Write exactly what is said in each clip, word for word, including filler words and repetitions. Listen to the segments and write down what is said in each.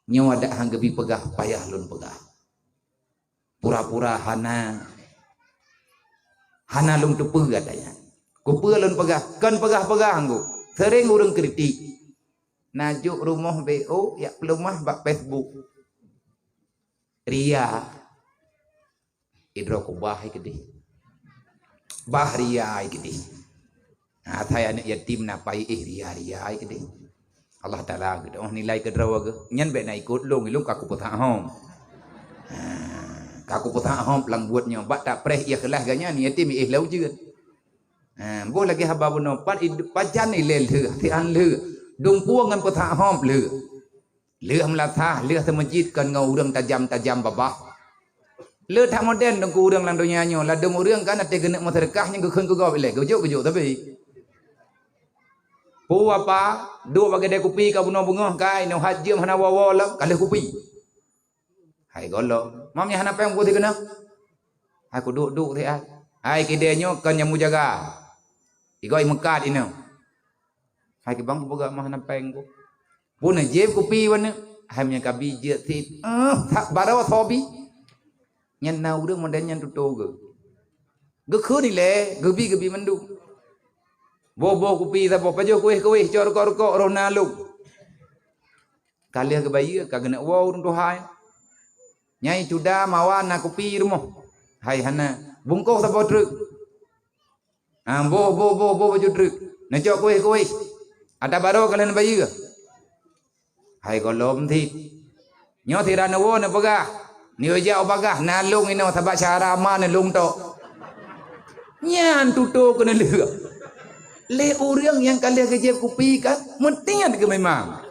Nyoe adak han geubi peugah, payah lôn peugah. Pura-pura hana, hana lôn teupeue gata nyan. Kupeue lôn peugah, kon peugah-peugah anggô. Sering ureuëng kritik. Na jok rumoh B O, jak peuleumah bak Facebook. Ria. Idroe kubah ai keudeh. Bah ria ai keudeh. Nah, asai aneuëk yatim na pai éh ria-ria ai keudeh. Allah Taala geudoh nilai keudroe geuh. Nyan bék na ikot lôn, ilôn ka kupeuthak hom. Ha, ka kupeuthak hom lam buet nyoe. Bak tak preh ikhlas geuh nyan, yatim éh lau jeuet. Ha, boh lagée haba bunoe, pat id-, pajan ilée lheueh, tian lheueh. Dumpeue ngon peuthak hom lheueh. Lheueh meulasah, lheueh seumeujid kon ngon ureuëng tajam-tajam babah. Lheueh that modern teungku ureuëng lam donya nyoe, ladôm ureuëng kan até geuneuk meuseudeukah nyang geukheun keu gob ilée, geujok-geujok tapi. Pu apa, duek bak keudè kupi ka bunoe beungoh kai, nyoe hat jeuem hana woe-woe lom, ka lheueh kupi. Hai gohlom, mam nyang hana péng bukeuti keunoe. Hai kuduek-duek siat. Hai keudè nyoe kon nyang mujaga. Igoe meukat inoe. Hai kibang kupeugah mah hana péng ku. Pun jieb kupi wana. Hai meunyo kabi jeuet sit. Eh, tak baroe sobi. Nyan na ureuëng model nyan tutoe geuh. Geukheun ilée, geubi-geubi mandum. Boh-boh kupi saboh, pajoh kuéh-kuéh, cok rukok-rukok, roh na lôn. Ka lheueh geubayeue, ka geuneuk woe ureuëng tuha nyan. Nyai cuda mawa na kupi rumoh. Hai hana, bungkôh saboh treuk. Ha, boh, boh, boh, boh baju treuk. Neucok kuéh-kuéh. Ata baroe ka lheueh neubayeue. Hai gohlom sit. Nyoe sira neuwoe neupeugah, neujak u bagaih, na lôn inoe sabab syara ma neulôn tok. Nyan tutoe keuneulheueh. Lé ureuëng nyang ka lheueh geujieb kupi kan, meutiet geuh memang.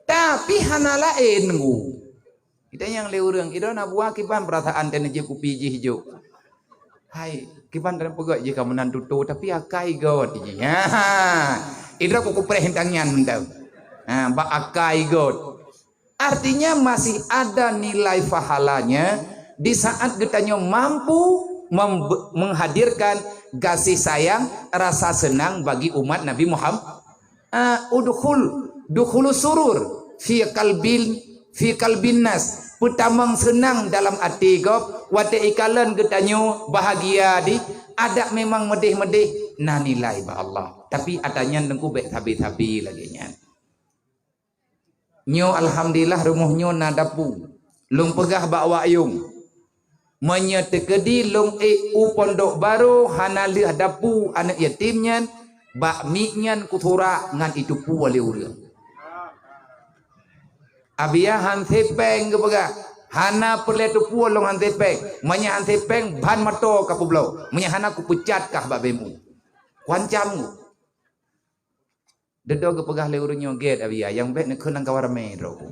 Tapi hana laén nunggu. Kita nyang lé ureuëng, idong na buah kiban peurasaan dan neujeuet kupi jih jok. Hai, kiban dan peugah jih ka meunan tutoe, tapi akai got jih. Ha, idong ku kupreh tangan mantong. Ha, bak akai got. Artinya masih ada nilai pahalanya di saat geutanyoe mampu mem-, menghadirkan kasih sayang, rasa senang bagi umat Nabi Muhammad. Ah, udkhul, dukhulu surur fi kalbin, fi kalbin nas. Peutamong seunang dalam até gob, watée ikalon geutanyoe bahagia di, adak memang meudeh-meudeh na nilai bak Allah. Tapi ata nyan teungku bék sabe-sabe lagée nyan. Nyoe alhamdulillah rumoh nyoe na dapu. Lôn peugah bak awak yong. Meunyoe teukeudi lôn ék u pondok barô hana lheueh dapu aneuëk yatim nyan, bak miek nyan kusurak ngan itupu lé ureuëng. Abia han sepeng geupeugah, hana peureulée tupu lôn han sepeng. Meunyoe han sepeng, ban moto ka peubloe. Meunyoe hana kupeucat kah bak bemu. Kuancam ngu. Dedo geupeugah lé ureuëng nyoe gét Abia, nyang bék neukheun lam kawan ramé droe.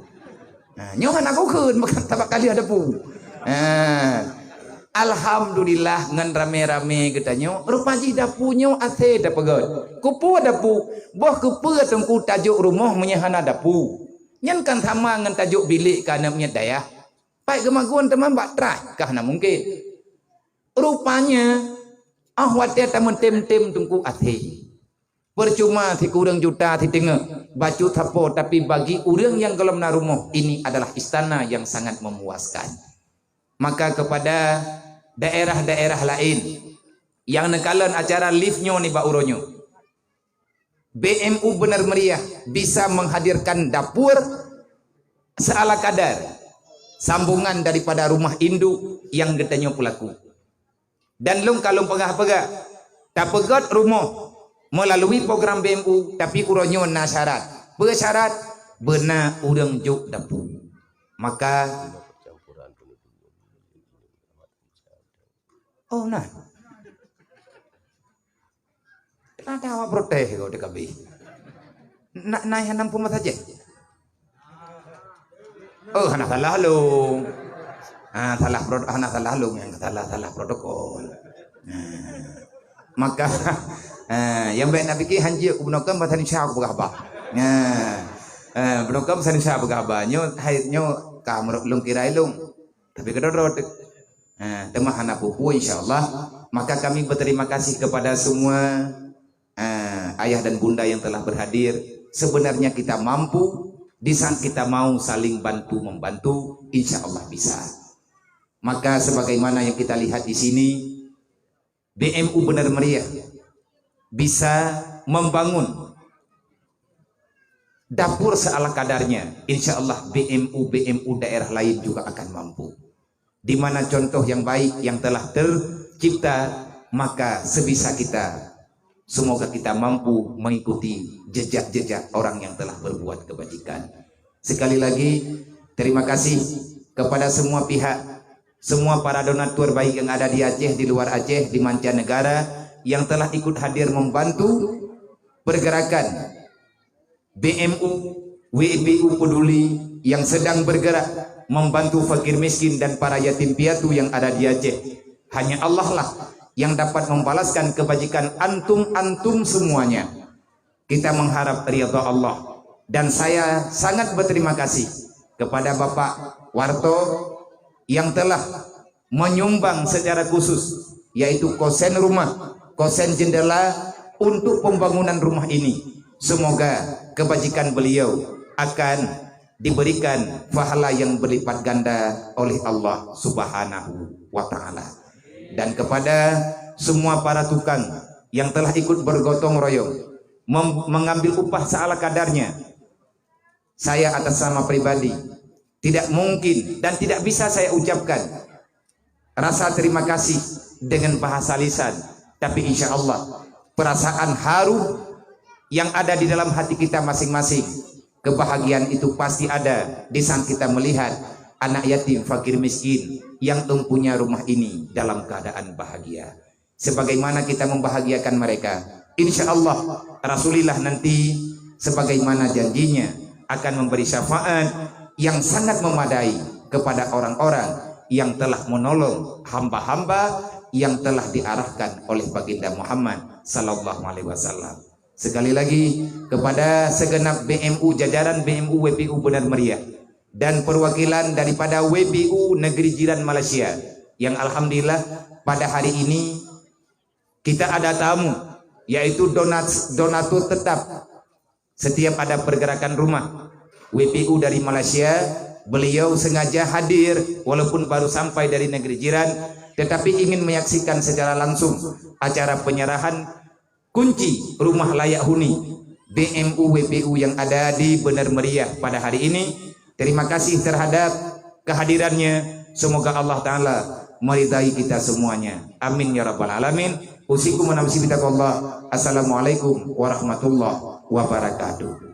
Ha, nyoe hana kukheun, meukat tabak kali ada pu. Ha. Alhamdulillah ngon ramé-ramé geutanyoe, rupa jih dapu nyoe asé tapeugét. Kupeue dapu, boh kupeue teungku tajok rumoh meunyoe hana dapu. Nyan kan sama ngon tajok bilék keu aneuëk miet dayah. Pai geumagun teuma bak traih kah na mungken. Rupanya, ah watée tameutem-tem teungku asé. Percuma sikureueng juta siteungoh bacut sapo, tapi bagi ureuëng nyang gohlom na rumoh, ini adalah istana yang sangat memuaskan. Maka kepada daerah-daerah lain nyang neukalon acara live nyoe nibak uroe nyoe, B M U Benar Meriah bisa menghadirkan dapur seala kadar sambungan daripada rumah induk yang geutanyoe pelaku. Dan lôn ka lôn peugah-peugah, tapeugét rumoh melalui program B M U, tapi uroe nyoe na syarat. Peue syarat? Beuna ureuëng jok dapu. Maka, oh, nah. Kenapa awak protes kau D K B? Nak naik enam puluh saja. Oh, hana salah lôn. Ah, salah pro-, hana salah lôn nyang salah, salah protokol. Ah. Maka, ah, nyang bék na pike hanjeuet kubunoe kan bahasa Indonesia aku peugah bah. Ah. Ah, bunoe kan bahasa Indonesia peugah bah. Nyoe hai nyoe ka meurok lôn kira lôn. Tapi keudroe-droe teuk. Ha, teuma hana peue-peue, insya Allah. Maka kami berterima kasih kepada semua, eh, ayah dan bunda yang telah berhadir. Sebenarnya kita mampu, Di saat kita mau saling bantu membantu, insya Allah bisa. Maka sebagaimana yang kita lihat di sini, B M U Bener Meriah bisa membangun dapur seala kadarnya. Insya Allah B M U-B M U daerah lain juga akan mampu. Di mana contoh yang baik yang telah tercipta, maka sebisa kita, semoga kita mampu mengikuti jejak-jejak orang yang telah berbuat kebajikan. Sekali lagi, terima kasih kepada semua pihak, semua para donatur, baik yang ada di Aceh, di luar Aceh, di mancanegara, yang telah ikut hadir membantu pergerakan B M U, W P U Peduli yang sedang bergerak membantu fakir miskin dan para yatim piatu yang ada di Aceh. Hanya Allah lah yang dapat membalaskan kebajikan antum-antum semuanya. Kita mengharap ridha Allah. Dan saya sangat berterima kasih kepada Bapak Warto yang telah menyumbang secara khusus, yaitu kosen rumah, kosen jendela untuk pembangunan rumah ini. Semoga kebajikan beliau akan diberikan pahala yang berlipat ganda oleh Allah Subhanahu wa Ta'ala. Dan kepada semua para tukang yang telah ikut bergotong royong mem- mengambil upah seala kadarnya, saya atas nama pribadi tidak mungkin dan tidak bisa saya ucapkan rasa terima kasih dengan bahasa lisan, tapi insya Allah perasaan haru yang ada di dalam hati kita masing-masing, kebahagiaan itu pasti ada di saat kita melihat anak yatim, fakir miskin yang mempunyai rumah ini dalam keadaan bahagia. Sebagaimana kita membahagiakan mereka, insya Allah Rasulullah nanti sebagaimana janjinya akan memberi syafaat yang sangat memadai kepada orang-orang yang telah menolong hamba-hamba yang telah diarahkan oleh Baginda Muhammad sallallahu alaihi wasallam. Sekali lagi, kepada segenap B M U, jajaran B M U W P U Bener Meriah, dan perwakilan daripada W P U negeri jiran Malaysia, yang alhamdulillah pada hari ini kita ada tamu, yaitu donat- donatur tetap. Setiap ada pergerakan rumah W P U dari Malaysia, beliau sengaja hadir walaupun baru sampai dari negeri jiran, tetapi ingin menyaksikan secara langsung acara penyerahan kunci rumah layak huni B M U W P U yang ada di Bener Meriah pada hari ini. Terima kasih terhadap kehadirannya. Semoga Allah Ta'ala meridai kita semuanya. Amin ya rabbal alamin. Usikum wa nafsi bitaqwallah. Assalamualaikum warahmatullahi wabarakatuh.